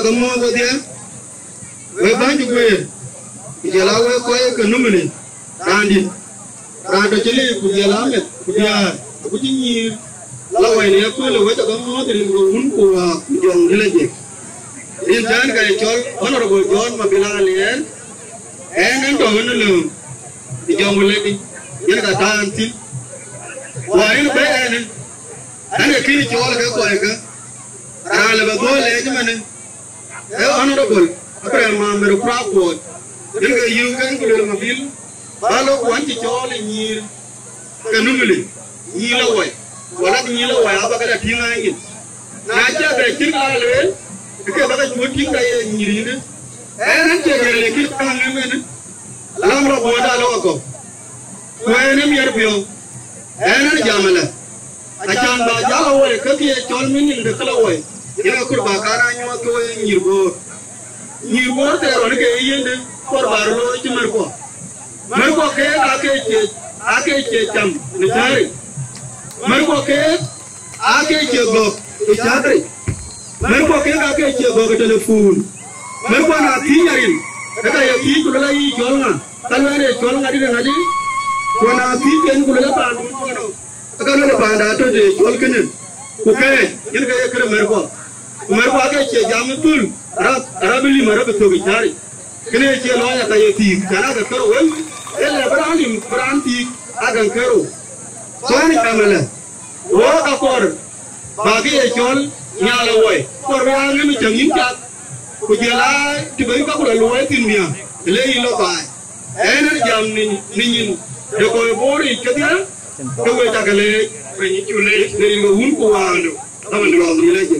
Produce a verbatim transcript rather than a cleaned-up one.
Ke mɔ̈ɔ̈th wedhie, wek bäny cï guëër, ku jɔl aa wek kɔc ke Numili, raandït, raan tɔ̈ cï liu, ku jɔl aa meth, ku diäär, ku cï nyïïr, la wɛ̈i në yaköl, wek aca ke mɔ̈ɔ̈th rin ke wun ku wäär ku jɔŋdït lajik. Rin tɛ̈n ka ye cɔl Honorable John Mabil Aliɛɛr, ɣɛn ɣɛn tɔ̈ ɣɛn ë lööm, ë jɔŋ wëlëkdï, yen ka tään thïn. Wäär yen bɛ̈ɛ̈i ɣɛn, ɣɛn ee kën cɔɔl ke kɔckë, raan lë bɛ dhuɔ̈l lɛɛc ëmënë, ee Honorable Abraham Mamer Kurak Kuɔɔc, yen ke yöök ɣɛn ku lueel Mabil, bä lɔ ku ɣɛn cï cɔɔl ë nyïïr ke Numili, nyïïr la wɛ̈i, wala nyïïr la wɛ̈i abä ke la tïŋ aa nyin. Na cä bɛ cïn la lueel, ke bä ke cuöt tïŋ ka ye nyïïr yïndë. Ɣɛn ɣɛn cie gɛ̈l ë kït kaŋ ëmënë, lam rɔ buɔɔt aa lɔ wakɔ̈u. Ku ɣɛn ë miɛt piɔ̈u, ɣɛn ɣɛn jam ëlë. Acan bä jäl awɔi, ke kë ye cɔl meaning de kë la wɔi, yen aköl bä kaar aa nyuɔɔth ke we nyïïr Bor. Nyïïr Bor thɛɛr ɣɔn ke ye yiëndë, kɔɔr bä rɔ looi cï märkuɔ. Märkuɔ keek aake cie, aake cie cam në cääric. Märkuɔ keek aake cie gɔ̈k ë cääric. Märkuɔ keek aake cie gɔ̈k ë telefon. Märkuɔ na thiëc arin, ke ka ye thiëc ku luel ayï cɔl ŋa, ka luɛɛl ye cɔl ŋa dït ŋadï. Ku na thiëc ken ku luel apaandu cɔl ŋa, ke ka luel paanda tɔ̈ të cɔl kënë, ku kɛɛc, yen ke ye kërë märkuɔ. Ku märkuɔ aake cie jam ë thöl, arap, arap bï lim, arap bï thök ë cääric. Kënë cie lɔɔc aka ye thiik, cän aka kërou wël, ee lɛ bï raan lim, bï raan thiik, aka kërou. Kuɛ̈n ë cam ëlë, wok akɔɔr, bä kë ye cɔl, nhial awɔi, kɔɔr bï raan ŋën cäŋ yïn cath, ku jël aa, të bɛ̈ny ka ku la luɔi thïn miäk, të le yïn lɔ baai. Ɣɛn ë jam në, në nyin de kɔc Bor yic kedhie, ke we cakë leec, piny cu leec, në rin ke wun ku waandu, dhaman luɔɔk yï lec.